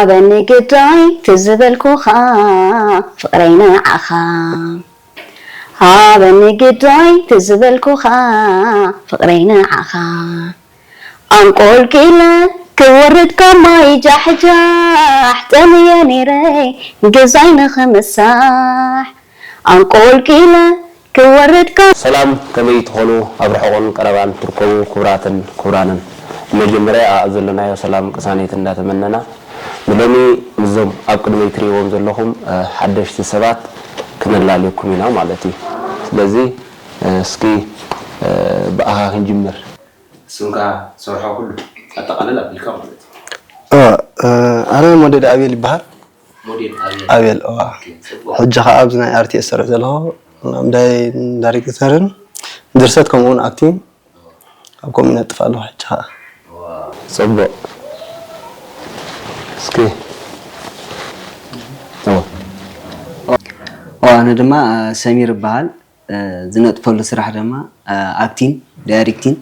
ሃበኒ ግዳይ ትዝበልኩኻ ፍቕረይ ንዓኻ። ሃበኒ ግዳይ ትዝበልኩኻ ፍቕረይ ንዓኻ። ኣንቆልቂለ ክወርድ ካብ ማይ ጃሕጃሕ ጠምየ ነይረ ግዛይ ንኽምሳሕ። ኣንቆልቂለ ክወርድ ካብ ሰላም፣ ከመይ ትኾኑ? ኣብ ርሑቕን ቀረባን ትርከቡ ክቡራትን ክቡራንን፣ ብመጀመርያ ኣብ ዘለናዮ ሰላም ቅሳኔት እንዳተመነና፣ ንሎሚ ምስዞም ኣብ ቅድመይ ትርእይዎም ዘለኹም፣ እ፣ ሓደሽቲ ሰባት ክነላልየኩም ኢና ማለት እዩ። ስለዚ፣ እ፣ እስኪ፣ እ፣ ብኣኻ ክንጅምር። ስምካ፣ ትሰርሖ ኩሉ ኣጠቓልል ኣቢልካ ማለት እዩ። እ፣ እ፣ ኣነ ሞዴል ኣቤል ይበሃል። ሞዴል ኣቤል። ኣቤል፣ እዋ። ኦኬ፣ ጽቡቕ። ሕጂ ኸኣ ኣብዚ ናይ ኣር ቲ ኤስ ዝሰርሕ ዘለኹ፣ ናይ ዳይሬክተርን ድርሰት ከምኡ እውን ኣክቲንግ ኣብ ከምኡ ይነጥፍ ኣለኹ ሕጂ ኸኣ። ጽቡቕ። እስኪ። እዋ። ኦ፣ ኣነ ድማ፣ እ፣ ሰሚር እበሃል። እ፣ ዝነጥፈሉ ስራሕ ድማ፣ እ፣ ኣክቲንግ፣ ዳይሬክቲንግ፣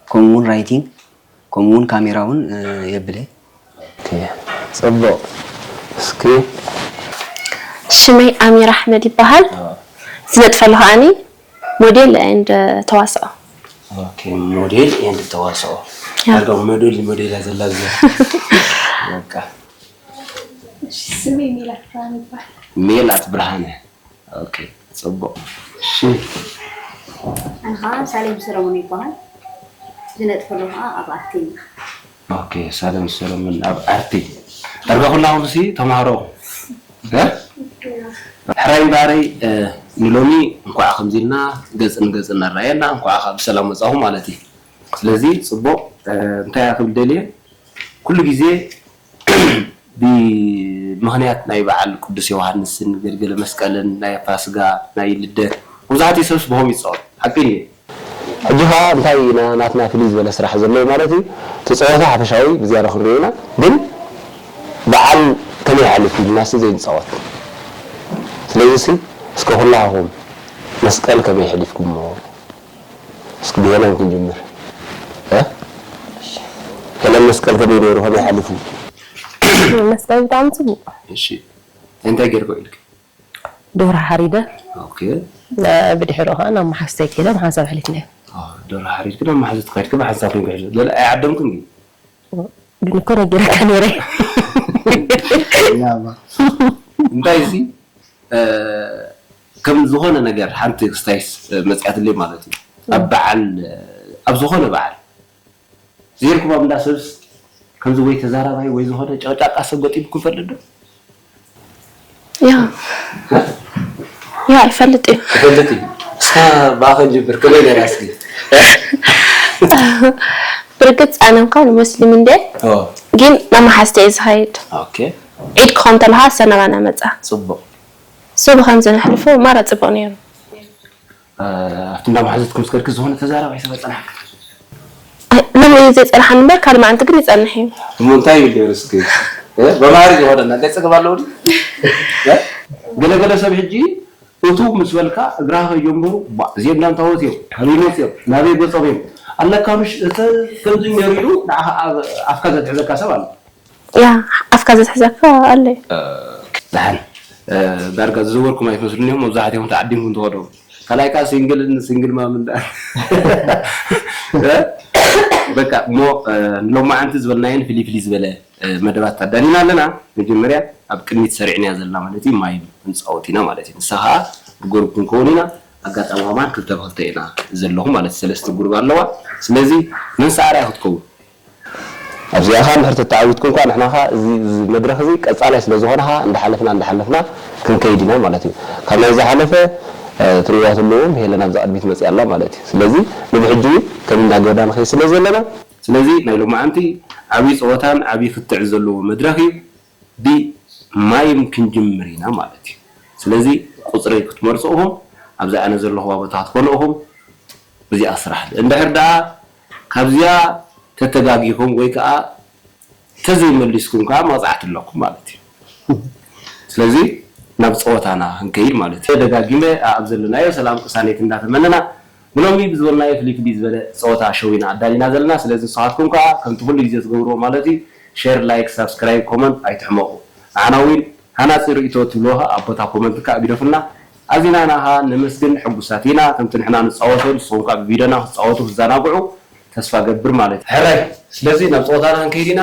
ከምኡ እውን ራይቲንግ፣ ከምኡ እውን ካሜራ እውን፣ እ፣ የብለይ። ኦኬ፣ ጽቡቕ። እስኪ። ሽመይ ኣሚር ኣሕመድ ይበሃል። ዝነጥፈሉ ከኣኒ ሞዴል ኤንድ ተዋስኦ። ኦኬ፣ ሞዴል ኤንድ ተዋስኦ። ያ። ዳርጋ ሞዴል፣ ሞዴል እያ ዘላ እዚኣ። በቃ። እሺ፣ ስመይ ሜላት ብርሃነ ይበሃል። ሜላት ብርሃነ። ኦኬ፣ ጽቡቕ። እሺ። ኣነ ኸዓ ሳሌም ሰለሙን ይበሃል። ዝነጥፈሉ ኸዓ ኣብ ኣክቲንግ። ኦኬ፣ ሳሌም ሰለሙን ኣብ ኣርቲ። ዳርጋ ኩላኹም ሲ ተምሃሮ። እ? ሕራይ እምበኣረይ፣ እ፣ ንሎሚ እንኳዕ ከምዚ ኢልና ገጽ ንገጽ እናረኣየና፣ እንኳዕ ካብ ብሰላም መጻኹም ማለት እዩ። ስለዚ ጽቡቕ፣ እ፣ እንታይ እያ ክብል ደልየ፣ ኩሉ ግዜ ብምኽንያት ናይ በዓል ቅዱስ ዮሃንስን ገልገለ መስቀልን ናይ ፋስጋ ናይ ልደት መብዛሕትኡ ሰብስ ብኸምኡ ይጻወት። ሓቂ ድዩ? ሕጂ ኸኣ እንታይ ኢና ናትና ፍልይ ዝበለ ስራሕ ዘለዎ ማለት እዩ? እቲ ጸወታ ሓፈሻዊ ብዝያዳ ክንሪኦ ኢና፣ ግን በዓል ከመይ ሓሊፉ ኢልናሲ ዘይንጻወት። ስለዚሲ እስከ ኩላኹም መስቀል ከመይ ኣሕሊፍኩሞ? እስኪ ብሄለን ክንጅምር። እ? ሄለን መስቀል ከመይ ነይሩ? ከመይ ሓሊፉ? መስቀል ብጣዕሚ ጽቡቕ። እሺ። እንታይ ጌርኩ ኢልክ? ዶርሆ ሓሪደ። ኦኬ። እ፣ ብድሕሪኡ ኸዓ ናብ መሓዝተይ ከይደ ብሓንሳብ ኣሕሊፍናዮ። ኦ፣ ዶርሆ ሓሪድክ ናብ መሓዝት ከድክ ብሓንሳብ ኮይንኩ ሕጂ። ገለ ኣይዓደምክን ግን? ግን እኮ ነጊረካ ነይረ። ያባ። እንታይ እዚ? እ፣ ከም ዝኾነ ነገር ሓንቲ ክስታይስ፣ እ፣ መጽኣትለይ ማለት እዩ። ኣብ በዓል፣ እ፣ ኣብ ዝኾነ በዓል ዘይርኩም ኣብ እንዳ ሰብስ ከምዚ ወይ ተዛራባይ ወይ ዝኾነ ጨቅጫቃ ሰብ ገጢምኩም ይፈልጥ ዶ? ያ። ያ፣ ይፈልጥ እዩ። ይፈልጥ እዩ። እስካ ብኣኸ ጅብር፣ ከመይ ነይራ እስኪ? ብርግጽ ኣነ እንኳን ሙስሊም እንደ፣ ኦ። ግን ናብ መሓዝተ እየ ዝኸይድ። ኦኬ። ዒድ ክኾን ተለኻ ሰነባና መጻ። ጽቡቕ። ሶ ብኸምዚ ነሕልፎ ማራ ጽቡቕ ነይሩ። እ፣ ኣብቲ እንዳ መሓዙትኩም ምስ ከድኪ ዝኾነ ተዛራባይ ሰብ ኣይጸናሕክን? ኣይ፣ ሎሚ እዩ ዘይጸንሓኒ እምበር፣ ካልእ መዓልቲ ግን ይጸንሕ እዩ። እሞ እንታይ ይብል ነይሩ እስኪ? እ፣ በባህሪ ዝኾነና እንታይ ጸገም ኣለዎ ድዩ? እ? ገለ ገለ ሰብ ሕጂ እቱ ምስ በልካ እግራ ከይጀምሩ፣ ባ፣ እዚኦም እንዳ እንታወት እዮም፣ ካበይ መጽዮም፣ ናበይ ገጾም እዮም? ኣለካ ምሽ፣ እቲ ከምዚ ነይሩ ኢሉ ንዓኻ ኣብ ኣፍካ ዘትሕዘካ ሰብ ኣሎ። ያ፣ ኣፍካ ዘትሕዘካ ኣሎ እዩ። እ፣ ደሓን፣ እ፣ ዳርጋ ዝዘወርኩም ኣይትመስሉን እዮም፣ መብዛሕትኦም ተዓዲምኩም ትኸዱ። ካልኣይ ከኣ ሲንግልን ሲንግል ማምን ደኣ። እ? በቃ፣ እሞ፣ እ፣ ንሎማዓንቲ ዝበልናየን ፍልይ ፍልይ ዝበለ፣ እ፣ መደባት ኣዳሊና ኣለና። መጀመርያ ኣብ ቅድሚት ሰሪዕናያ ዘለና ማለት እዩ፣ ማይ ክንጻወት ኢና ማለት እዩ። ንሳ ከኣ ብጉሩፕ ክንከውን ኢና። ኣጋጣሚ ከማን ክልተ ብክልተ ኢና ዘለኹ ማለት እዩ። ሰለስተ ጉሩብ ኣለዋ። ስለዚ መን ሰዓርያ ክትከውን? ኣብዚኣ ኸኣ እንድሕር ተተዓዊትኩም ከኣ ንሕና ኸኣ እዚ፣ እዚ መድረኽ እዚ ቀጻላይ ስለ ዝኾነ ኸኣ እንዳሓለፍና፣ እንዳሓለፍና ክንከይድ ኢና ማለት እዩ። ካብ ናይ ዝሓለፈ፣ እ፣ ትርእይዋ ትህልውኩም ሄለን ኣብዛ ቅድሚት መጺኣ ኣላ ማለት እዩ። ስለዚ ንብሕጂ እውን ከም እንዳገበርና ንኸይድ ስለ ዘለና፣ ስለዚ ናይ ሎማዓንቲ ዓብዪ ጸወታን ዓብዪ ክትዕ ዘለዎ መድረኽ እዩ። ብማይም ክንጅምር ኢና ማለት እዩ። ስለዚ ቁጽሪ ክትመርጹ ኢኹም፣ ኣብዚ ኣነ ዘለኹዋ ቦታ ክትኮኑ ኢኹም። እዚኣ ስራሕ። እንድሕር ደኣ ካብዚኣ ተተጋጊኹም ወይ ከኣ ተዘይመሊስኩም ከኣ መቕጻዕቲ ኣለኩም ማለት እዩ። ስለዚ ናብ ጸወታና ክንከይድ ማለት እዩ። ደጋጊመ ኣብ ዘለናዮ ሰላም ቅሳኔት እንዳተመነና፣ ንሎሚ ብዝበልናዮ ፍልይ ፍልይ ዝበለ ጸወታ ሸው ኢና ኣዳሊና ዘለና። ስለዚ ንስኻትኩም ከኣ ከምቲ ኩሉ ግዜ ትገብርዎ ማለት እዩ፣ ሸር፣ ላይክ፣ ሳብስክራይብ፣ ኮመንት ኣይትሕመቑ። ንዓና እውን ሃናጺ ርእይቶ ትብልዎ ኸኣ ኣብ ቦታ ኮመንት ከኣ ግደፉልና። ኣዚና ንዓኻ ነመስግን፣ ሕጉሳት ኢና። ከምቲ ንሕና ንጻወቶ ንስኹም ከኣ ብቪድዮና ክትጻወቱ ክትዘናግዑ ተስፋ ገብር ማለት እዩ። ሕራይ፣ ስለዚ ናብ ጸወታና ክንከይድ ኢና።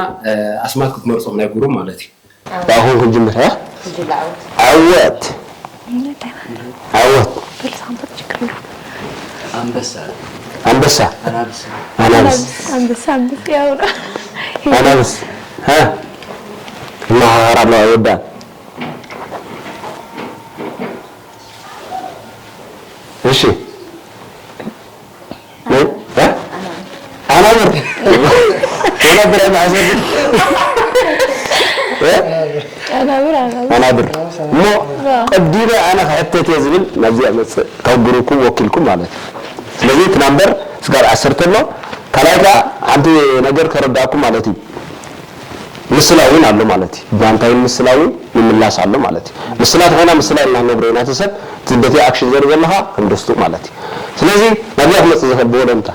ኣስማት ክትመርጾም ናይ ጉሩም ማለት እዩ። ብኣኹም ክንጅምር፣ እ? ጉጅለ ዓወት። ዓወት። ዓወት። በል፣ ሳንታ ችግር የለውም። ኣንበሳ። ኣንበሳ። ኣናብስ። ኣናብስ። ኣንበሳ፣ ኣንበሳ፣ ያው ነው። ኣናብስ። እ? ይመኻኸር ኣሎ፣ ኣይወዳእን። እሺ። እ? እ? ኣናብር። ወላ ብራይ ማሕሰብ። እ? ኣናብር፣ ኣናብር። ኣናብር። እሞ ቀዲመ ኣነ ክሕተት እየ ዝብል ናብዚኣ መጽእ፣ ካብ ግሩፕኩም ወኪልኩም ማለት እዩ። ስለዚ እቲ ናምበር ስጋብ ዓሰርተ ኣሎ። ካልኣይ ከኣ ሓንቲ ነገር ከረዳእኩም ማለት እዩ። ምስላ እውን ኣሎ ማለት እዩ። ባንታ እውን ምስላ እውን ምምላስ ኣሎ ማለት እዩ። ምስላ ተኾይና ምስላ ኢልና ክንነግሮ ኢና፣ እቲ ሰብ እቲ በቲ ኣክሽን ዘርኢ ዘለኻ ክንደስቱ ማለት እዩ። ስለዚ ናብዚኣ ክመጽእ ዝኽእል ብወለንታ።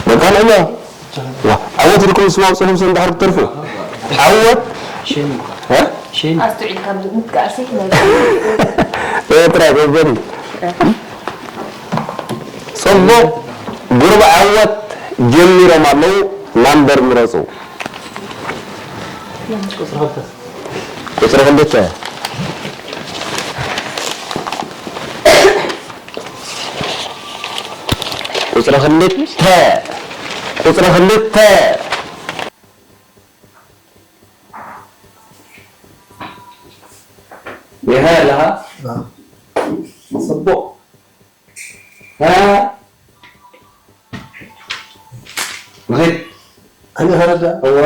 በቃ ንዕዮ። ዋ፣ ዓወት ኢልኩም ስማው ጽሑፍ ሰው እንዳሕር ክትተርፉ። ዓወት። ሸም። እ? ሸም። ኣስተውዒልካ ምጥቃሰይ ማለት እዩ። ኤርትራ ገበኒ። ጽቡቕ፣ ግሩብ ዓወት ጀሚሮም ኣለዉ። ናምበር ምረጹ። ቁጽሪ ክልተ። ቁጽሪ ክልተ። ቁጽሪ ክልተ። ዲኻ ኣለኻ? ኣዎ። ጽቡቕ። እ? ንኺድ። ኣነ ኸረዳ። እወ።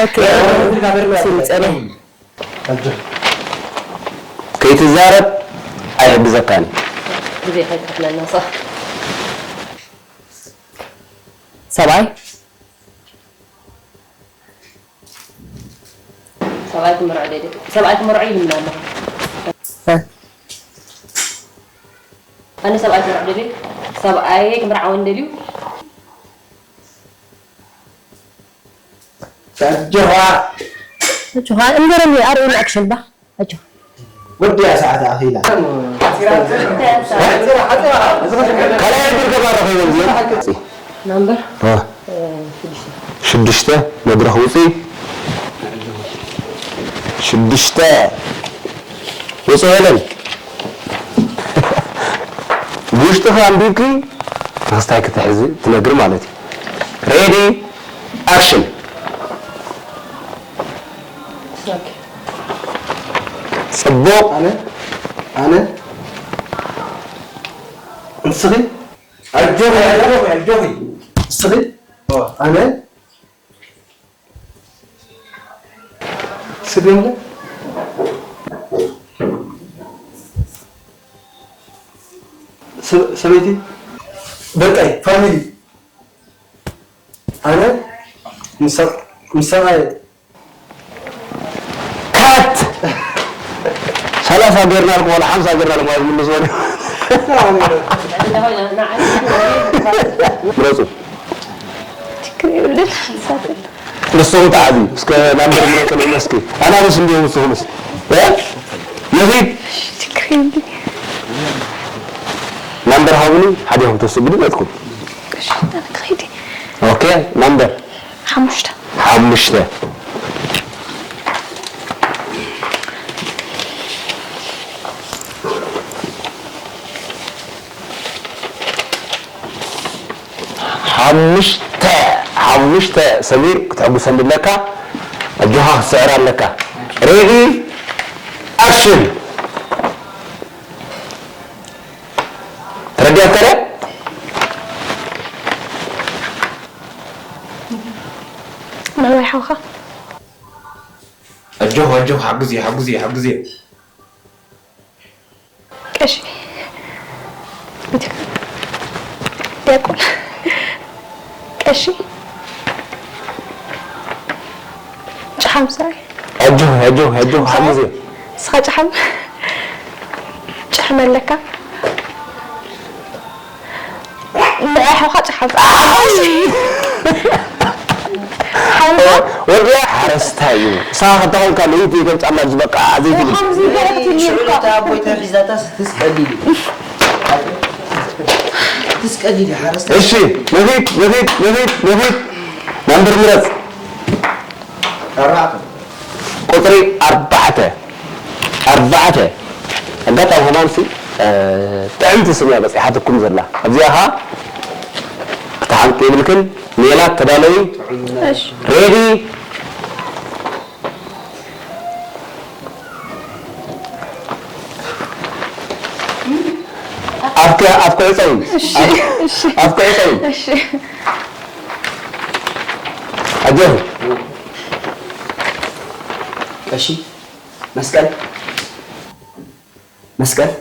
ኦኬ። እወ። ስም ጸለይ። ኣጆ። ከይትዛረብ ኣይሕግዘካን። ግዜ ከይትከፍለና ሳ። ሰብኣይ። ሰብኣይ ክምርዖ ደልዩ። ሰብኣይ ክምርዖ ይልምና ኣለኹ። እ። ኣነ ሰብኣይ ክምርዖ ደልዩ። ሰብኣይ ክምርዓወኒ ደልዩ። ኣጆኻ። ኣጆኻ። እንገረኒ፣ ኣርእየኒ ኣክሽን ባ። ኣጆኻ። ወዲያ ሰዓት ኣኺላ። ካልኣይ ዕድል ከባራ ኮይኖም እዮም። ናምበር? እ። እ፣ ሽዱሽተ። ሽዱሽተ መድረኽ ውፅኢ። ሽዱሽተ ውፅእ በለን። ብውሽጥኻ ኣንቢብኪ ንኽስታይ ክትሕዚ ትነግሪ ማለት እዩ። ሬዲ፣ ኣክሽን። ኦኬ። ጽቡቕ። ኣነ፣ ኣነ፣ ንስኺ? ኣጆኺ፣ ኣጆኺ፣ ኣጆኺ። ንስኺ? ኣነ? ስገምለ? ሰ-፣ ሰበይቲ? ደቀይ፣ ፋሚሊ። ኣነ ምስ ሰብ-፣ ምስ ሰብኣይ። ካት! ሰላሳ ጌርና ኣለኩም፣ ዋላ ሓምሳ ጌርና ኣለኩም፣ ኣይምልስዎን እዩ። ምረጹ። ችግር የብልን። ንስኹም ተዓብዩ፣ እስከ ናምበር ምረጹ፣ ንእነስኪ። ኣናብስ እንዲኹም ንስኹምስ። እ? ነኺድ። ችግር የብልን። ናምበር ሃቡኒ፣ ሓዲኹም ተስኡ ብድመትኩም። እሺ፣ ኣነ ክኸይድ እየ። ኦኬ፣ ናምበር? ሓሙሽተ። ሓሙሽተ። ሓሙሽተ፣ ሓሙሽተ ሰሚር ክትሕጉሰኒ ኣለካ። ኣጆኻ ክትስዕር ኣለካ። ሬዲ፣ ኣክሽን። ተረዲኣካ ድያ? መን ወይ ሓውኻ? ኣጆኻ፣ ኣጆኻ፣ ሓግዝዮ፣ ሓግዝዮ፣ ሓግዝዮ። ቀሺ። ዲያቆን። ቀሺ። ጨሓም ሰብኣይ። ኣጆኺ፣ ኣጆኺ፣ ኣጆኺ፣ ሓግዝዮ። ንስኻ ጨሓም፣ ጨሕሚ ኣለካ። እሞ ራሕኻ ጭሓፍ። ሓውና? ወዲያ ሓረስታይ እዩ። ንስኻ ከታ ኮንካ ለይቲ ከም ጫማ ዝበቃ፣ ዘይትብል። ከምዚ ገለ ክትብል ሽዑ እኮ። ነታ ኣቦይ ተሒዛታስ ትስቀል ኢሉ። ትስቀል ኢሉ ሓረስታይ። እሺ፣ ንኺድ፣ ንኺድ፣ ንኺድ፣ ንኺድ። ናምበር ምረጽ። ኣርባዕተ። ቁጽሪ ኣርባዕተ። ኣርባዕተ። ኣጋጣሚ ከማንሲ፣ እ፣ ጥዕምቲ ስም እያ በጺሓትኩም ዘላ። ኣብዚኣ ኸኣ ክትሓምቂ የብልክን። ሜላት ተዳለዊ። እሺ። ሬዲ። ኣፍከ-፣ ኣፍከ ዕጸዊ። እሺ፣ ኣፍ-፣ እሺ። ኣፍከ ዕጸዊ። እሺ። ኣጆኺ። ቀሺ፣ መስቀል፣ መስቀል፣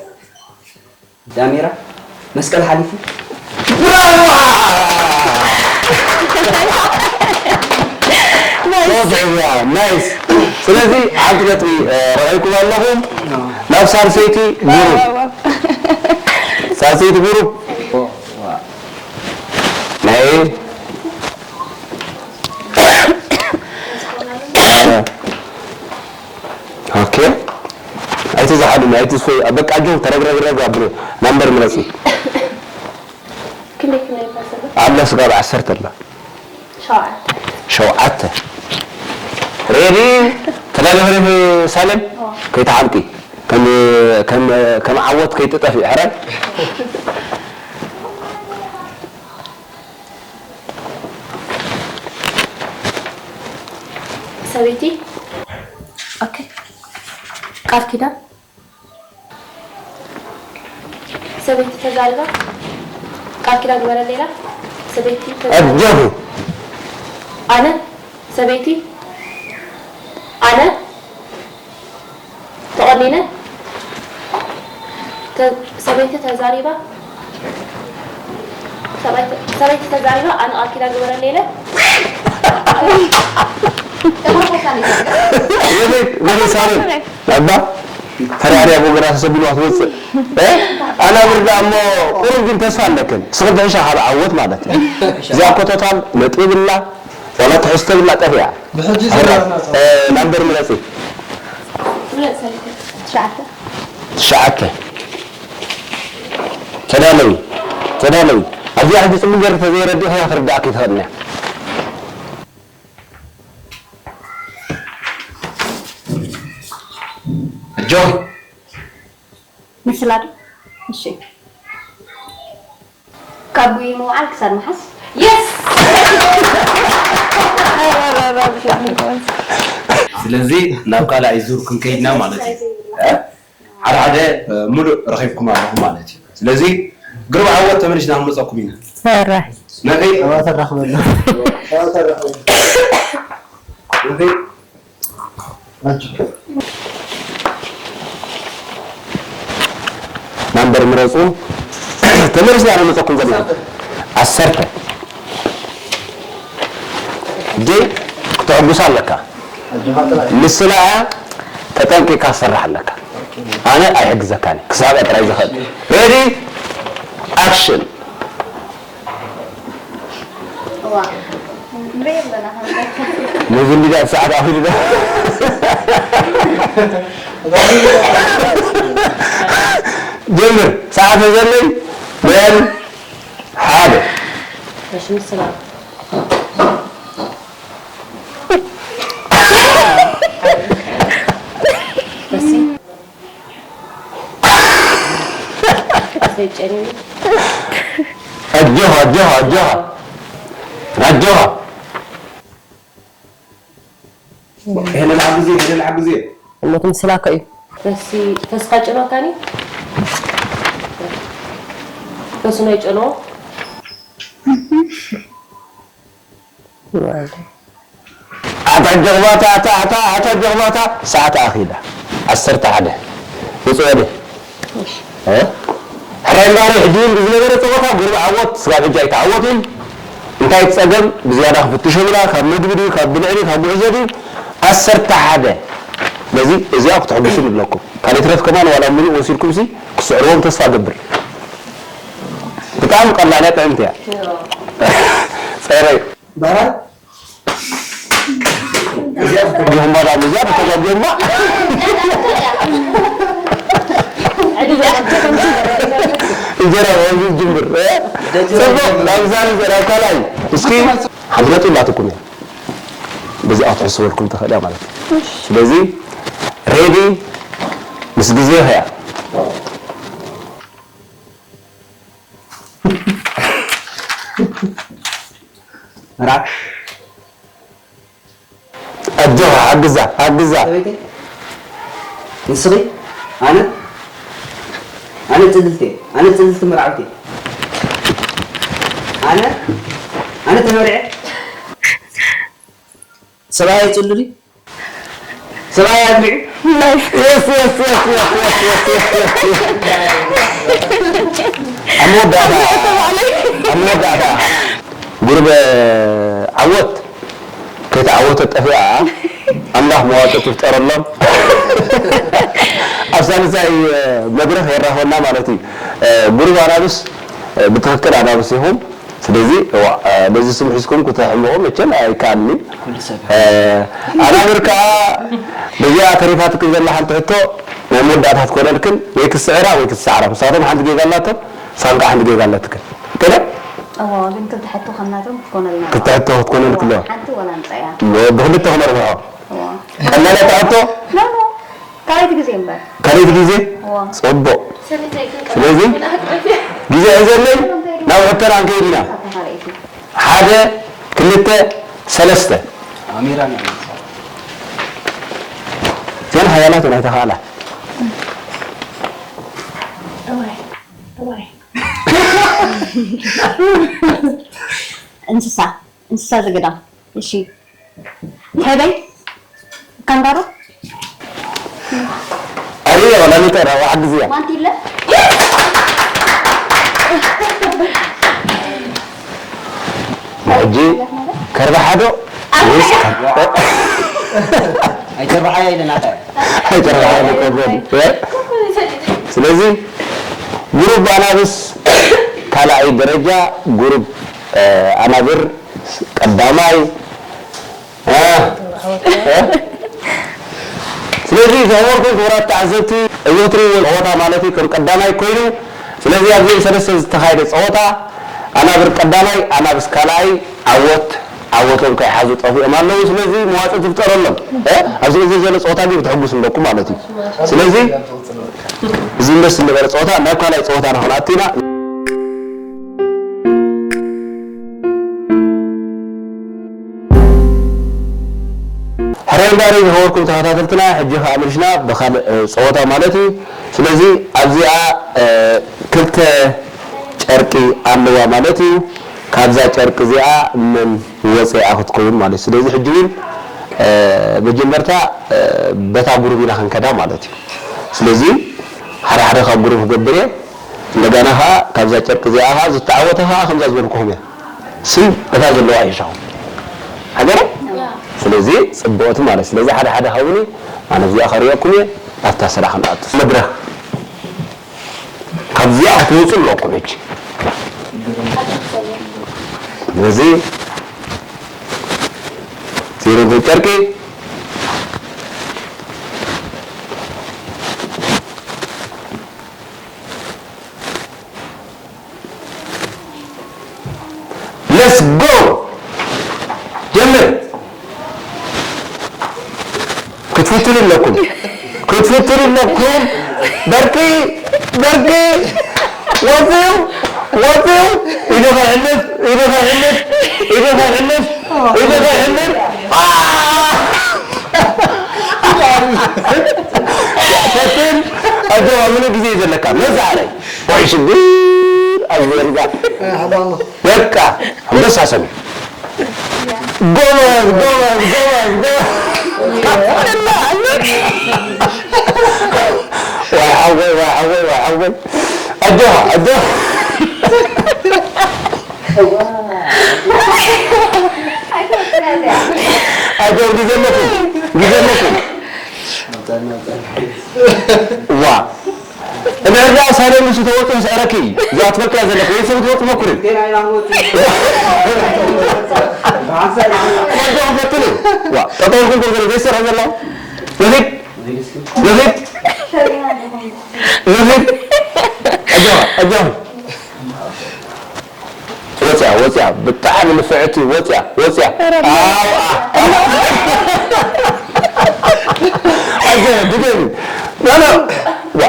ዳሜራ፣ መስቀል ሓሊፉ። ብራቮ! ናይስ። ሶስት፣ ናይስ። ስለዚ ሓንቲ ነጥቢ፣ እ፣ ረኺብኩም ኣለኹም። ናብ ሳልሰይቲ ግሩፕ። ሳልሰይቲ ግሩፕ። ናይ ኦኬ። ኣይትዝሓሉ፣ ኣይትስፈዩ። በቃ፣ ኣጆኹም፣ ተረግረግረግ ኣብሉ። ናምበር ምረጺ። ክንደይ፣ ክንደይ ይመስል? ኣብ ለስጋብ ዓሰርተ ኣላ። ሸውዓተ። ሸውዓተ። ሬዲ? ተዳለኺ ዲኺ ሳሌም? ኣዎ። ከይትሓምቂ። ከም፣ ከም፣ ከም ዓወት ከይትጠፍኢ፣ ሕራይ? ሰበይቲ። ኦኬ። ቃል ኪዳን። ሰበይቲ ተዛሪባ። ቃል ኪዳን ግበረለይ ኢላ። ሰበይቲ ተዛሪባ። ኣጆኺ። ኣነ ሰበይቲ፣ ኣነ ተቖኒነ፣ ተ-፣ ሰበይቲ ተዛሪባ፣ ሰበይቲ፣ ሰበይቲ ተዛሪባ፣ ኣነ ቃል ኪዳን ግበረለይ ኢለ። የቤት፣ የቤት ሳሮን፣ ኣባ፣ ፈራሪ ኣብ ወገና ተሰቢሉ ክትመጽእ። እ? ኣናብር ደኣ እሞ ቁሩብ ግን ተስፋ ኣለክን። እስኽን ትሕሻ ካብ ዓወት ማለት እዩ። እዚኣ እኮ ቶታል ነጥቢ ብላ፣ ዋላ ትሕዝቶ ብላ ጠፊኣ። ብሕጂ ሕራይ። ዘረባና እ፣ ናምበር ምረጺ። ትሽዓተ። ትሽዓተ። ተዳለዊ። ተዳለዊ። ኣብዚኣ ሕጂ ጽቡቕ ገይሩ ተዘይረዲእኽያ ክርድኣኪ ይኽእል እያ። ኣጆኺ። ምስላ ዶ? እሺ። ካብ ጉይ ምውዓል ክሳብ ምሓዝ። የስ! ስለዚ ናብ ካልኣይ ዙር ክንከይድና ማለት እዩ። እ? ሓደ ሓደ፣ እ፣ ሙሉእ ረኺብኩም ኣለኹም ማለት እዩ። ስለዚ ግሩም ዓወት ተመሊስና ክንመፀኩም ኢና። ሰራሕ። ነኺድ። ሸውዓተ ረኽበሉ። ሸውዓተ ረኽበሉ። ነኺድ። ናምበር ምረፁ። ተመሊስና ንመፀኩም ዘለና። ዓሰርተ። ዲ ክትሕጉሳ ኣለካ። ምስላ እያ ተጠንቂካ ትሰርሕ ኣለካ። ኣነ ኣይሕግዘካን ክሳብ ጥራይ ዝኽእል። ሬዲ ኣክሽን። እዋ፣ ንርኢ ኣለና። ነዚ እንዲዳ ሰዓት ኣኺሉ ዶ? ጀምር። ሰዓት ዘለይ በል ሓደ። እሺ፣ ምስላ። እሺ። ኣጆኻ፣ ኣጆኻ፣ ኣጆኻ። ኣጆኻ። ሄለን፣ ሓግዜ፣ ሄለን፣ ሓግዜ። እሞ ትምስላከ እዩ። ፈሲ፣ ፈስኻ ጭኖካኒ? ፈሱ ናይ ጭኖ? ኣታ ጀቕባታ፣ ኣታ፣ ኣታ፣ ኣታ ጀቕባታ፣ ሰዓት ኣኺላ። ዓሰርተ ሓደ። ውፅኦ ደ። እ? ሕራይ እምበኣር ሕጂ እውን ብዝነበረ ፀወታ ግሩም ዓወት፣ ስጋብ ሕጂ ኣይተዓወቱን። እንታይ እቲ ፀገም ብዝያዳ ክፍትሾምና፣ ካብ መግቢ ድዩ፣ ካብ ብልዒ ድዩ፣ ካብ ጉዕዞ ድዩ? ዓሰርተ ሓደ። በዚ እዚኣ ክትሕጉሱ ንብለኩም። ካልእ ይትረፍ ከማን ዋላ ምሉእ ወሲድኩምሲ ክስዕርዎም ተስፋ እገብር። ብጣዕሚ ቀላል እያ፣ ጥዕምቲ እያ። ጸረይ። በራ። እዚኣ ተተጋግየማ፣ እዚኣ ተተጋግየማ። እንጀራ ወዚ ጅምር፣ እ? ጽቡቕ፣ ናብ ዛን ዘራ ካልኣይ። እስኪ ሓንቲ ነጥቢ ኣላትኩም እያ። በዚኣ ክትሕስበልኩም ትኽእል እያ ማለት እዩ። ስለዚ ሬዲ ምስ ግዜ ኸያ። ራ ኣጆኻ፣ ሓግዛ፣ ሓግዛ። ሰበይቲ? ንስኺ? ኣነ? ኣነ ጽልልቲ እየ። ኣነ ጽልልቲ መርዓውቲ እየ። ኣነ? ኣነ ተመርዐ? ሰብኣይ ጽሉል እዩ? ሰብኣይ ኣግቢዑ? Yes, yes, yes, yes, yes, yes, yes, yes, yes. ኣብ መወዳእታ፣ ኣብ መወዳእታ ጉርበ ዓወት ከይተዓወተት ጠፊኣ፣ ኣምላኽ መዋጽኦ ትፍጠረሎም። ኣብ ሳልሳይ መድረኽ የራኽበና ማለት እዩ። ጉሩብ ኣናብስ ብትኽክል ኣናብስ ኢኹም። ስለዚ፣ እዋ፣ ነዚ ስም ሒዝኩም ክትሕምቑ መቸም ኣይከኣልን እዩ። ኩሉ ሰብ። ኣናብር ከኣ በዚኣ ተሪፋትክን ዘላ ሓንቲ ሕቶ ናይ መወዳእታ ክትኮነልክን ወይ ክትስዕራ ወይ ክትሰዓራ። ንሳቶም ሓንቲ ጌጋ ኣላቶም፣ ንሳን ከኣ ሓንቲ ጌጋ ኣለትክን። ከደ? እዎ፣ ግን ክልተ ሕቶ ከምናቶም ክትኮነልና ክልተ ሕቶ ክትኮነልክ ኣለዋ። ሓንቲ ወላ ምጻያ። ብክልተ ክነርብሖ። እዎ። ቀላል እያ እታ ሕቶ? ኖ፣ ኖ። ካልኣይቲ ግዜ እምበር። ካልኣይቲ ግዜ? እዎ። ጽቡቕ። ሰለስተ ኣይክን ስለዚ፣ ቀላል ግዜ ሒዘለይ፣ ናብ ሕቶና ክንከይድ ኢና። እታ ካልኣይቲ። ሓደ፣ ክልተ፣ ሰለስተ። ኣሜራ ናይ ግን ሓያላት ናይ ተኻእላ። እዋይ፣ እዋይ። እንስሳ፣ እንስሳ ዘገዳም። እሺ። ህበይ፣ ካንጋሮ። ኣሪ ወላ ሊተራ ዋሕድ ዝያ። ማንቲለ። ሕጂ ከርባሓዶ ወይስ ከ-፣ ኣይተርባሓያ ኢለናታ። ኣይተርባሓያ ኢለናታ። ስለዚ ጉሩብ ኣናብስ ካልኣይ ደረጃ፣ ጉሩብ፣ እ፣ ኣናብር ቀዳማይ፣ እ? እ? ስለዚ ዝኸበርኩም ክቡራት ተዓዘብቲ፣ እዚ እትርእይዎ ጸወታ ማለት እዩ፣ ከም ቀዳማይ ኮይኑ፣ ስለዚ ኣብዚ ሰለስተ ዝተኻየደ ጸወታ፣ ኣናብር ቀዳማይ፣ ኣናብስ ካልኣይ፣ ዓወት፣ ዓወቶም ከይሓዙ ጠፊኦም ኣለዉ። ስለዚ መዋጽእ ትፍጠረሎም። እ? ኣብዚ ግዜ ዘሎ ጸወታ ግን ክትሕጉስ ኣለኩም ማለት እዩ። ስለዚ፣ እዚ ደስ ዝነበረ ጸወታ፣ ናብ ካልኣይ ጸወታ ንኽንኣቱ ኢና። ሕራይ እምበኣር ዝኸበርኩም ተኸታተልትና፣ ሕጂ ኸኣ ኣምሪሽና ብኻልእ፣ እ፣ ጸወታ ማለት እዩ። ስለዚ ኣብዚኣ፣ እ፣ ክልተ ጨርቂ ኣለዋ ማለት እዩ። ካብዛ ጨርቂ እዚኣ መን ወጸኣ ክትከውን ማለት እዩ። ስለዚ ሕጂ እውን፣ እ፣ መጀመርታ፣ እ፣ በታ ጉሩብ ኢና ክንከዳ ማለት እዩ። ስለዚ ሓደ ሓደ ካብ ጉሩብ ክገብር እየ። እንደገና ኸዓ ካብዛ ጨርቂ እዚኣ ኸዓ ዝተዓወተ ኸዓ ከምዛ ዝበልኩኹም እየ። ስም እታ ዘለዋ እየ ሻኹም። ሓገረ? ያ። ስለዚ ጽብቕቲ ማለት። ስለዚ ሓደ ሓደ ሃቡኒ፣ ኣነ እዚኣ ከርእየኩም እየ፣ ኣብታ ስራሕ ንኣቱ። መድረኽ። ካብዚኣ ክትወጹ ኣለኩም ሕጂ። ስለዚ ዜሮ ጨርቂ። Let's go! ጀምር። ክትፍትኑ ኣለኩም። ክትፍትኑ ኣለኩም። በርቂ፣ በርቂ። ወጽዩ፣ ወጽዩ። ኢዱ ከይሕልፍ፣ ኢዱ ከይሕልፍ፣ ኢዱ ከይሕልፍ፣ ኢዱ ከይሕልፍ። አ! ፈትን፣ ኣጆኻ፣ ምሉእ ግዜ እዩ ዘለካ። መዛረይ። ወይ ሽግር ኣብ ዝበልካ። በቃ፣ ኣንበሳ ሰሚዕ። ጎበዝ፣ ጎበዝ፣ ጎበዝ፣ ጎበዝ። ዋይ ሓወይ፣ ዋይ ሓወይ፣ ዋይ ሓወይ። ኣጆኻ፣ ኣጆኻ። ኣጆ፣ ግዜ ኣለኩም፣ ግዜ ኣለኩም። ዋ። ደላ ሳሌም ንሱ ተወፅኦ ስዕረኪ እዩ። እዚኣ ትፈልጥያ ዘለኹ። ወይ ሰብ ትወፅእ መኩሪ። ወዶ ክፈትኑ። ዋ፣ ጠጠው ኢልኩም ኮፍ በሉ። ዘይሰርሑ ዘለዉ። ንኺድ። ንኺድ። ንኺድ። ኣጆኻ፣ ኣጆኻ። ወፅያ፣ ወፅያ። ብጣዕሚ ንፍዕቲ። ወፅያ፣ ወፅያ። ኧረ፣ ኣው፣ ኣ-፣ ኣጆኻ፣ ድገሚ። ኖ፣ ኖ። ዋ።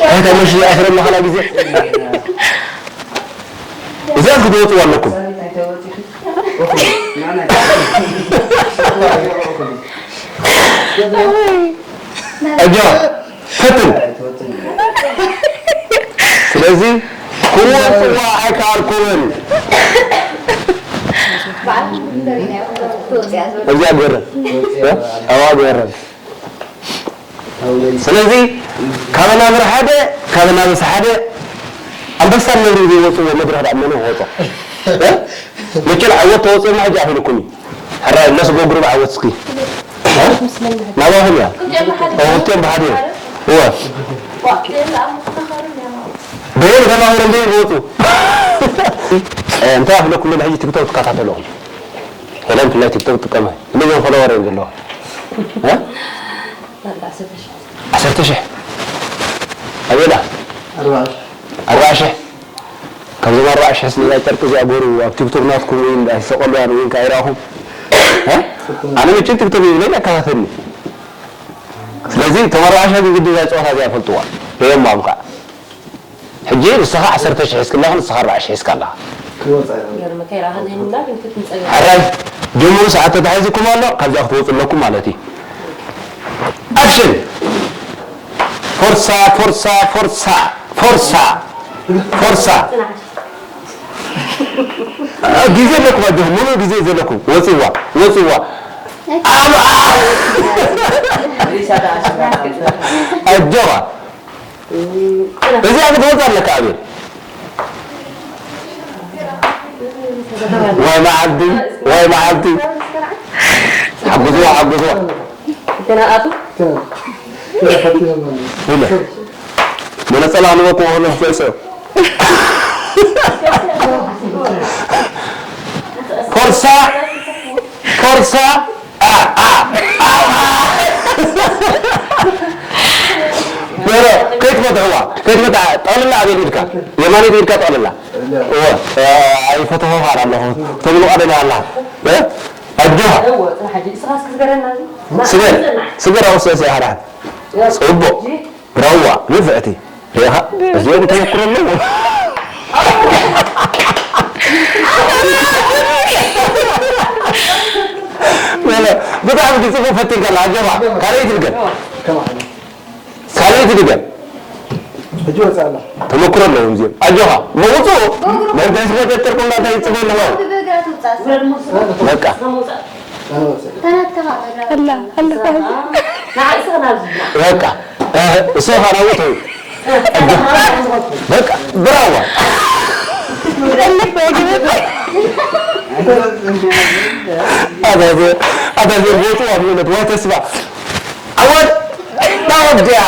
እንታይ ተመሽ ይኣስረ ኣለኻ ግዜ? እዚኣ ክትወፅዋ ኣለኩም። ኣጆ፣ ፈትን። ስለዚ ክወፅዋ ኣይከኣልኩምን። እዚኣ ገረም። እ? ኣዋ ገረም። ስለዚ ካብ ኣናብር ሓደ፣ ካብ ኣናብስ ሓደ ኣንበሳን ነብሪ ዘይወፅዎ መድረኽ ደኣ መን ክወፆ? እ? መቸል ዓወት ተወፅኦማ ሕጂ ኣኺሉኩም እዩ። ሕራይ ነስጎ ግሩብ ዓወት እስኪ። እ? ናባኹም እያ። ኦ፣ ክልቲኦም ብሓደ እዮም። እወ። በየን ተማሂሮም ዘይወፁ? እ፣ እንታይ ኣኽለኩም ሕጂ ቲክቶክ ትከታተሉ? ሄለን ብፍላይ ቲክቶክ ትጥቀም። ክንደይ ፎሎወር እዮም ዘለዋ? እ? ዓሰርተ ሽሕ። ኣበይ ኢላ? ኣርባዓ ሽሕ። ኣርባዓ ሽሕ። ካብዞም ኣርባዓ ሽሕ ስለ እዛ ጨርቂ እዚኣ ገሩ ኣብ ቲክቶክ ናትኩም ወይ እንዳ ዝሰቀሉ ያን ወይ እንካ ይረኣኹም። እ? ኣነ መቸም ቲክቶክ ይብለኝ ኣከታተልኒ። ስለዚ እቶም ኣርባዓ ሽሕ ግን ግዲ እዛ ጨዋታ እዚኣ ይፈልጥዋ። ርእዮማ እምካ። ሕጂ ንስኻ ዓሰርተ ሽሕ ሒዝካ ኣለኻ፣ ንስኻ ኣርባዓ ሽሕ ሒዝካ ኣለኻ። ክወጻ እያ። ገርመካ ኢኻ፣ ንህና ግን ክትንጸግ። ሕራይ፣ ጀምሩ፣ ሰዓት ተታሒዝኩም ኣሎ፣ ካብዚኣ ክትወጹ ኣለኩም ማለት እዩ። ኣክሽን! ፎርሳ፣ ፎርሳ፣ ፎርሳ፣ ፎርሳ፣ ፎርሳ። ጽናሕ። አ፣ ግዜ ኣለኩም፣ ኣጆኹም፣ ሙሉእ ግዜ ዘለኩም። ወጽዋ፣ ወጽዋ። ኣብ፣ ኣብ። ሪሳ ደኣ ሽራ። ኣጆኻ። እዚኣ ክትወጽእ ኣለካ ኣቤል። ወይ መዓልቲ፣ ወይ መዓልቲ። ሓግዝዋ፣ ሓግዝዋ። ኢለ። መነጸላ ንበቁ ሆነ ፈሰ። ፎርሳ፣ ፎርሳ። ኣ፣ ኣ፣ ኣ፣ ኣ። በረ፣ ከይትመትሕዋ፣ ከይትመትሕ-፣ ጠቕልላ ኣቤል ኢድካ፣ የማነይቲ ኢድካ ጠቕልላ። እወ፣ እ፣ ኣይፈተኹ ኻል ኣለኹ። ተብሉ ቀደዳ ኣላ። እ? ኣጆኻ። እወ፣ ጽናሕ ሕጂ፣ እስኻ እስኪ ስገረና እዚ። ስገር፣ ስገር፣ ኣውስ፣ ኣውስ፣ ኢኻ ደሓን። ጽቡቕ። ብራዋ፣ ንፍዕቲ። ሪኢኻ? እዚኦም ተመኩሮ ኣለዎ። መለ፣ ብጣዕሚ ግን ጽቡቕ ፈቲንካ ኣላ፣ ኣጆኻ። ካልኣይቲ ድገም። ካልኣይቲ ድገም። ሕጂ ወጽእ ኣላ። ተመኩሮ ኣለዎም እዚኦም። ኣጆኻ። መውጹ። መርዳይ ስለ ተርኩም ናታ ይጽቡ ኣለዎ። በቃ። ኣላ፣ ኣላ፣ በቃ። እ፣ እሱ ኻና ውጡ። በቃ፣ ብራዋ። ኣታ ዘ-፣ ኣታ ዘ-፣ ቦቱ ኣብ ምነት ወይ ተስፋ። ኣወድ፣ ኣወድያ።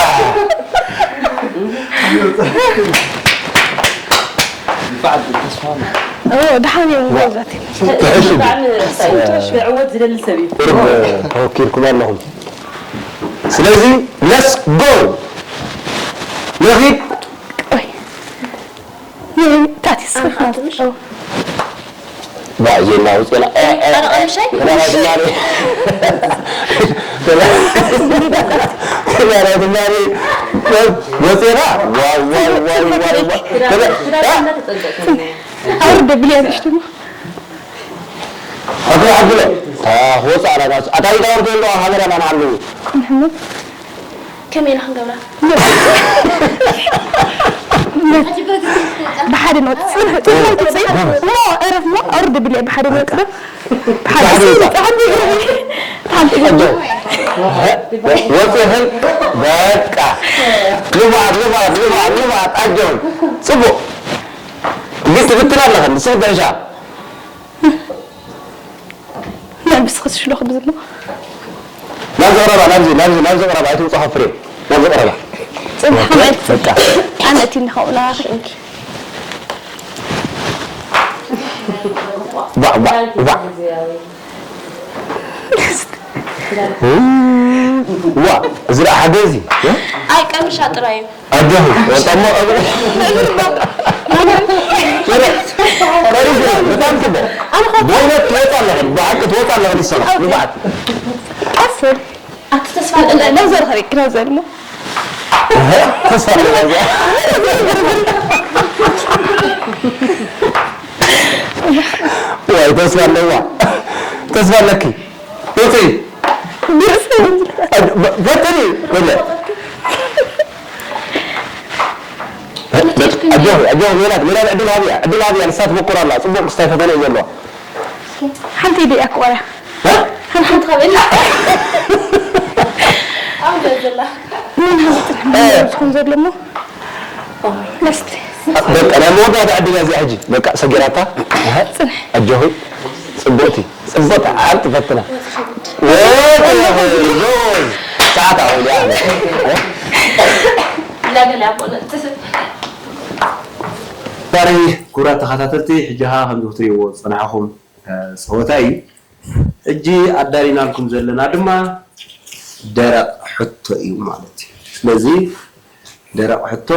ኦ፣ ደሓን እዮም ዋ። መግዛት። ትሕሽ እንዲ። ብጣዕሚ ክዕወት ዝደሊ ሰብ እዩ። ቁርብ ተወኪልኩም ኣለኹም። ስለዚ let's go። ንኺድ። ቆይ። ንታቲስ ኣንካ ትንሽ። ኦ። ባ፣ ዜና ውፅና። እ፣ እ፣ ኧረ፣ እ፣ ሻይ? ተባባትና ሪ-፣ ተባባትና ሪ-፣ ወፅና። ዋው፣ ዋው፣ ዋው፣ ዋው፣ ዋው። ተባ-፣ እ? ኣውርደ ብልያ ንእሽቱ። ኣቶ ዓብዱሎ፣ ታ-፣ ወፃ ኣላታ። ኣታ ይዳወር ዘሎ ሃገር ኣላና ኣለዉ። ንሕመት። ከመይ ኢና ክንገብራ? ብሓደ ነው። ጽንሕ፣ ጽንሕ፣ ጽንሕ። እሞ፣ ዕረፍ እሞ፣ ኣውርድ ብለይ፣ ብሓደ ነው። ጽንሕ። ብሓደ ብሓደ ነው። ጽንሕ። ሓንቲ ኣጆ። ወጽእኽን፣ በቃ። ልባዕ፣ ልባዕ፣ ልባዕ፣ ልባዕ፣ ኣጆ። ጽቡቕ። ግን ትብትን ኣለኽን፣ ንስኺ ደረጃ። ናብ ንስኺ ሽሎ ክብዝሞ። ናብዚ ቅረባ፣ ናብዚ፣ ናብዚ፣ ናብዚ ቅረባ፣ ኣይትውጻ ከፍሬ። ናብዚ ቅረባ። ሓመድ በቃ። ኣነ እቲ ንኸውላ ባዕ ባዕ ባዕ። ዋ፣ እዚ ደኣ ሓገዚ። ኣይ ቀምሻ ጥራይ እዩ። ኣጆኺ ወጣሞ። በጣም ጽቡቕ። በእውነት ትወጣ ኣለኽን፣ ብሓቂ ትወጣ ኣለኽን። ይሰማ ንብዓት። ኣስር ኣቲ ተስፋ ኣለና። ነብዘር ኸሪክ ነብዘር እሞ። ተስፋ ኣለና። ዋይ፣ ተስፋ ኣለዋ። ተስፋ ኣለኪ። ውፂ። ፈትኒ። በለ። ኣጆኺ፣ ኣጆኺ ሜላት፣ ሜላት ዕድል ሃብያ፣ ዕድል ሃብያ፣ ንሳ ትምኩር ኣላ። ጽቡቕ ክስታይ ፈተነ እዩ ዘለዋ። ሓንቲ ኢደይ እያ ክቆርያ። እ? ሓንቲ ሓንቲ ካብ ኢላ። ኣብ ገዛ ዘላ። ምን ሃብት እ። ዝኹን ዘሎ እሞ። መስተ። በቃ፣ ናይ መወዳእታ ዕድል እያ እዚኣ ሕጂ። በቃ፣ ሰጊራታ። እህ፣ ጽንሕ። ኣጆኺ፣ ጽብቕቲ፣ ጽብቕቲ፣ ዓርኪ ፈትና። ወ-፣ ጎበዝ። ሰዓት ኣውሊያ። እ? ላገላ ቦለት። ዛሬ ክቡራት ተኸታተልቲ፣ ሕጂ ኸዓ ከምዚ ክትሪእዎ ዝጸናሕኹም፣ እ፣ ጸወታ እዩ። ሕጂ ኣዳሊናልኩም ዘለና ድማ ደረቕ ሕቶ እዩ ማለት እዩ። ስለዚ ደረቕ ሕቶ፣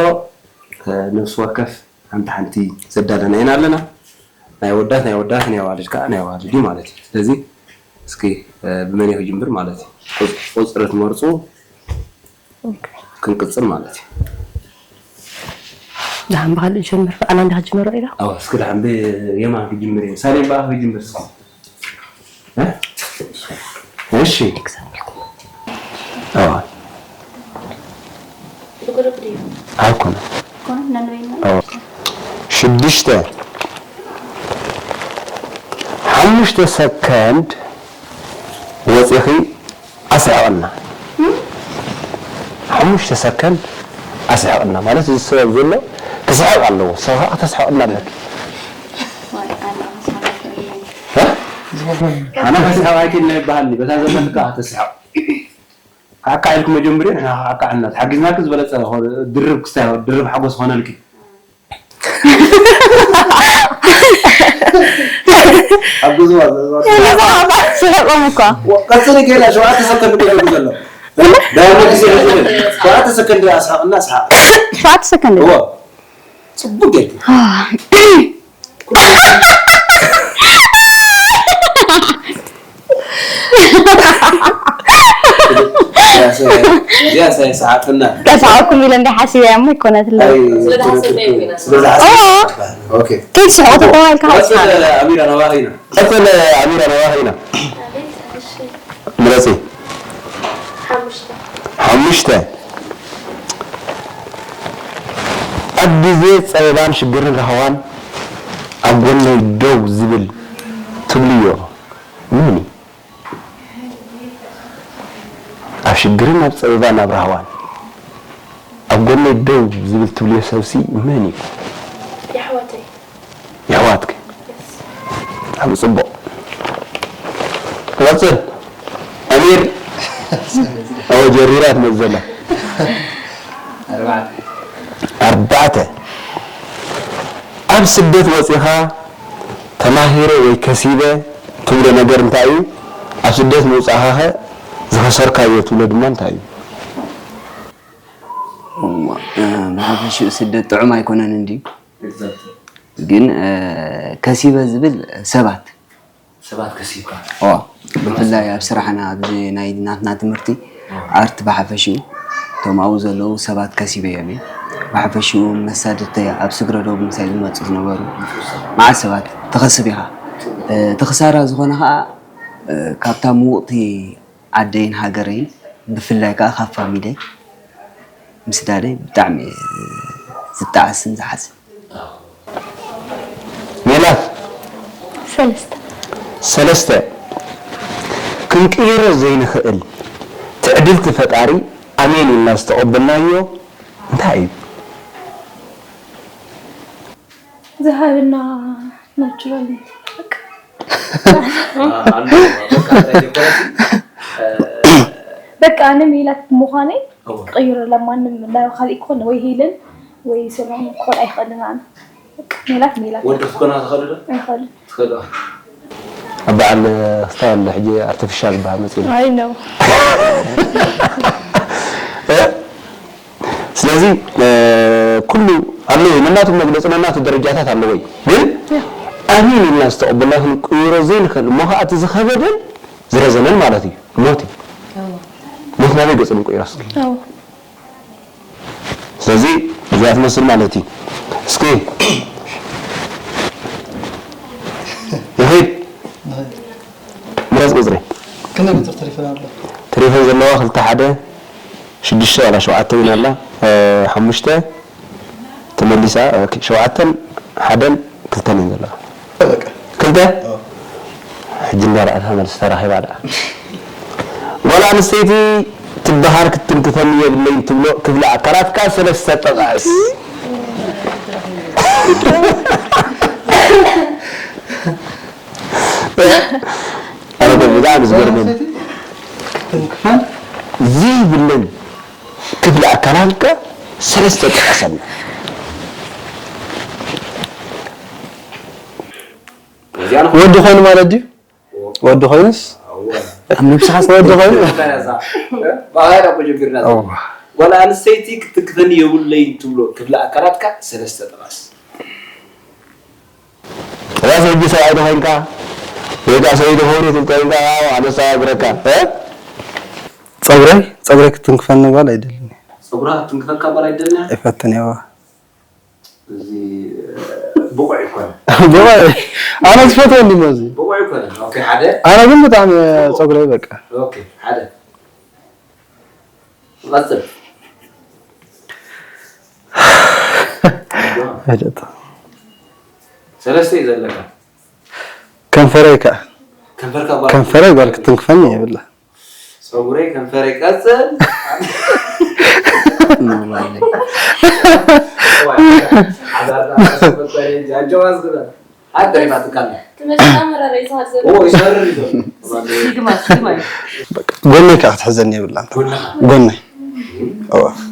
እ፣ ነፍሲ ወከፍ ሓንቲ ሓንቲ ዘዳለና ኢና ኣለና። ናይ ኣወዳት ናይ ኣወዳት፣ ናይ ኣዋልድ ከዓ ናይ ኣዋልድ እዩ ማለት እዩ። ስለዚ እስኪ፣ እ፣ ብመን እዩ ክጅምር ማለት እዩ? ቁጽ-፣ ቁጽሪ ትመርጹ። ኦኬ። ክንቅጽል ማለት እዩ። ደሓን ብኻልእ ጀምር፣ ብኣና እንዲኻ ጅመሮ ኢላ። ኣዎ፣ እስኪ ደሓን ብየማን ክጅምር እየ። ሳሌም ብኣኻ ክጅምር እስኪ። እ? እሺ። ኣዎ። ብግሩፕ ድዩ? ኣይኮነን። ኮነ ነንበይና? ኣዎ። ሽዱሽተ። ሓሙሽተ ሰከንድ ወፂኺ ኣስሕቕና። ሓሙሽተ ሰከንድ ኣስሕቕና ማለት እዚ ሰብ ዘሎ ክስሕቕ ኣለዎ። ሰብ ከዓ ክተስሕቕና ኣለኪ። እ? ኣነ ከስሕቕ ኣይክእልን ኣይበሃልኒ። በታ ዘለኺ ከዓ ተስሕቕ። ካዕካዕ ኢልኩ መጀመርያ ንሕና ካዕካዕ እና ተሓጊዝናኪ ዝበለጸ ድርብ ክስታይ ድርብ ሓጎስ ኾነልኪ። ኣብ ገዝዋ ስሕቆም እኳ። ቀጽሊ ጌና ሸውዓተ ሰከንድ ገይሩ ዘሎ። ዳይመንድ ሲ ሕዝብል ሸውዓተ ሰከንድ ኣስሓቕና ኣስሓቕ። ሸውዓተ ሰከንድ። እዎ። ጽቡቅ ጌርኪ። እዚኣ ሳይ ሰሓቅና። ከስሓቅኩም ኢለ እንደ ሓሲበ እሞ ኣይኮነትለይ። ኣይ፣ ስለ ዝሓሰብና እዩ። ስለ ዝሓሰብና። ኦ። ኦኬ። ከይትስሕቁ ተባሂልካ ቀጽል፣ ኣይትስሓቅ። ኣሚራ ናባኺ ኢና። ቀጽል፣ ኣሚራ ናባኺ ኢና። ምረጺ። ሓሙሽተ። ሓሙሽተ። ኣብ ግዜ ጸበባን ሽግርን ራህዋን ኣብ ጎነይ ደው ዝብል ትብልዮ መን እዩ? ኣብ ሽግርን ኣብ ጸበባን ኣብ ራህዋን ኣብ ጎነይ ደው ዝብል ትብልዮ ሰብሲ መን እዩ? የሕዋተይ። የሕዋትኪ? የስ። ብጣዕሚ ጽቡቕ። ቀጽል። ኣሚር። ኣዎ፣ ጀሪራ ትመጽእ ዘላ። ኣርባዕተ። ኣርባዕተ። ኣብ ስደት ወጺኻ ተማሂረ ወይ ከሲበ ትብሎ ነገር እንታይ እዩ? ኣብ ስደት ምውጻእኻኸ ዝኸሰርካዮ ትብሎ ድማ እንታይ እዩ? እዋ፣ እ፣ ብሓፈሽኡ ስደት ጥዑም ኣይኮነን እንድዩ። ኤግዛክትሊ። ግን፣ እ፣ ከሲበ ዝብል ሰባት። ሰባት ከሲብካ። ኦ፣ ብፍላይ ኣብ ስራሕና፣ ኣብዚ ናይ ናትና ትምህርቲ፣ ኦ። ኣርት ብሓፈሽኡ፣ እቶም ኣብኡ ዘለዉ ሰባት ከሲበዮም እየ። ብሓፈሽኡ መሳድድተይ ኣብ ስግረ ዶብ ምሳይ ዝመጹ ዝነበሩ፣ መዓት ሰባት ትኸስብ ኢኻ። እ፣ እቲ ክሳራ ዝኾነ ኸኣ፣ እ፣ ካብታ ምውቕቲ ዓደይን ሃገረይን፣ ብፍላይ ከኣ ካብ ፋሚለይ፣ ምስዳደይ ብጣዕሚ እየ ዝጠዓስን ዝሓዝን። ሜላት። ሰለስተ። ሰለስተ። ክንቅይሮ ዘይንኽእል ትዕድልቲ ፈጣሪ ኣሜን ኢልና ዝተቐበልናዮ እንታይ እዩ? ዝሃበና ናቹራል በቃ። አ-፣ ኣሉ፣ በቃ፣ እንታይ ደኮረሲ? እ፣ በቃ፣ ኣነ ሜላት ብምዃነይ፣ ክቕይረላ ማንም ናይ ካልእ ክኾን ወይ ሄለን ወይ ሰሎሞን ክኾን ኣይኽእልን። ኣነ በቃ ሜላት ሜላት ወዲ ክትኮና ትኽእል ዶ? ኣይኽእልን። ትኽእል። ኣብ በዓል ክስታይ ኣሎ ሕጂ ኣርቲፊሻል ዝበሃል መፂኡ። ኣይ ነው። ስለዚ ኩሉ ኣለዎ፣ ነናቱ መግለፂ፣ ነናቱ ደረጃታት ኣለዎ እዩ። ግን ኣሜን ኢልና ዝተቐበልና ክንቅይሮ ዘይንኽእል እሞ ከዓ እቲ ዝኸበደን ዝረዘነን ማለት እዩ ሞት እዩ። ሞት ናበይ ገፅን እንቅይሮ እስኪ? ስለዚ እዚኣ ትመስል ማለት እዩ። እስኪ ይኸይድ ምረፅ ቁፅሪ። ክንደይ ቁፅሪ ተሪፈን ኣሎ? ተሪፈን ዘለዋ ክልተ ሓደ ሽዱሽተ ዋላ ሸውዓተ እውን ኣላ። ሓሙሽተ ተመሊሳ። ሸውዓተን ሓደን ክልተን እየን ዘለዋ። ክልተ ሕጂ እንዳረኣና መልሲ ተራኺባ ደኣ። ጓል ኣንስተይቲ ትበሃል ክትንክፈኒ የብለይን ትብሎ ክፍሊ ኣካላትካ ሰለስተ ጥቐስ። ኣረ ብጣዕሚ ዝገርመኒ ዘይብለን ክፍሊ ኣካላትካ ሰለስተ ጥቐሰልና። ወዲ ኮይኑ ማለት ድዩ? ወዲ ኮይኑስ ኣብ ነብስኻ ወዲ ኮይኑ ባህሪ እኮ ጀሚርና። ጓል ኣንስተይቲ ክትንክፈኒ የብለይን ትብሎ ክፍሊ ኣካላትካ ሰለስተ ጥቐስ። ራስ ሕጂ ሰብኣይ ዶ ኮይንካ ወይ ከዓ ሰበይቲ ኾይኑ ትልተ ኮይንካ? ኣነሳ ግረካ። ጸጉረይ ጸጉረይ ክትንክፈኒ ጓል ኣይደልን። ጸጉራ ክትንክፈካ ጓል ኣይደልን? ኣይፈትን እየ። እዚ ብቑዕ ይኮነ። ብቑዕ ኣነ ዝፈትወ እንዲ ነዚ ብቑዕ ይኮነ። ኦኬ ሓደ ኣነ ግን ብጣዕሚ ጸጉረይ በቃ ኦኬ ሓደ ቀጽል። ኣይደጥ ሰለስተ እዩ ዘለካ። ከንፈረይ ከ ከንፈርካ ጓል ከንፈረይ ጓል ክትንክፈኒ የብላ። ጸጉረይ ከንፈረይ ቀጽል። ጎነይ ከዓ ክትሕዘኒ የብላን። ጎነይ ከዓ ክትሕዘኒ የብላን። ጎነይ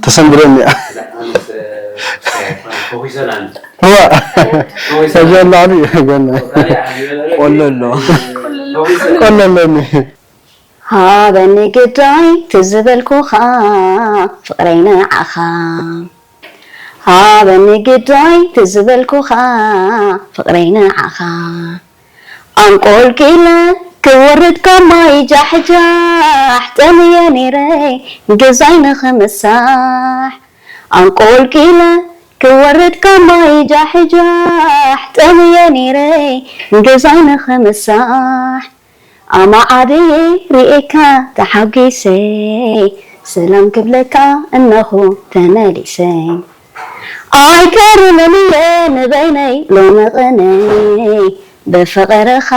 ተሰንብደኒ እያ። ሰጃላሉ ጎነይ ቆሎ ኣሎ። ቆሎ ኣለኒ። ሃበኒ ግዳይ ትዝበልኩኻ ፍቕረይ ንዓኻ። ሃበኒ ግዳይ ትዝበልኩኻ ፍቕረይ ንዓኻ። ኣንቆልቂለ ክወርድ ካብ ማይ ጃሕጃሕ ጠምየ ነይረ ገዛይ ንኽምሳሕ። ኣንቆልቂለ ክወርድ ካብ ማይ ጃሕጃሕ ጠምየ ነይረ ገዛይ ንኽምሳሕ። ኣማዓድየ ርእየካ ተሓጒሰ ሰላም ክብለካ እነኹ ተመሊሰ። ኣይከርምን እየ ንበይነይ ሎሚ ቅነይ ብፍቕርኻ።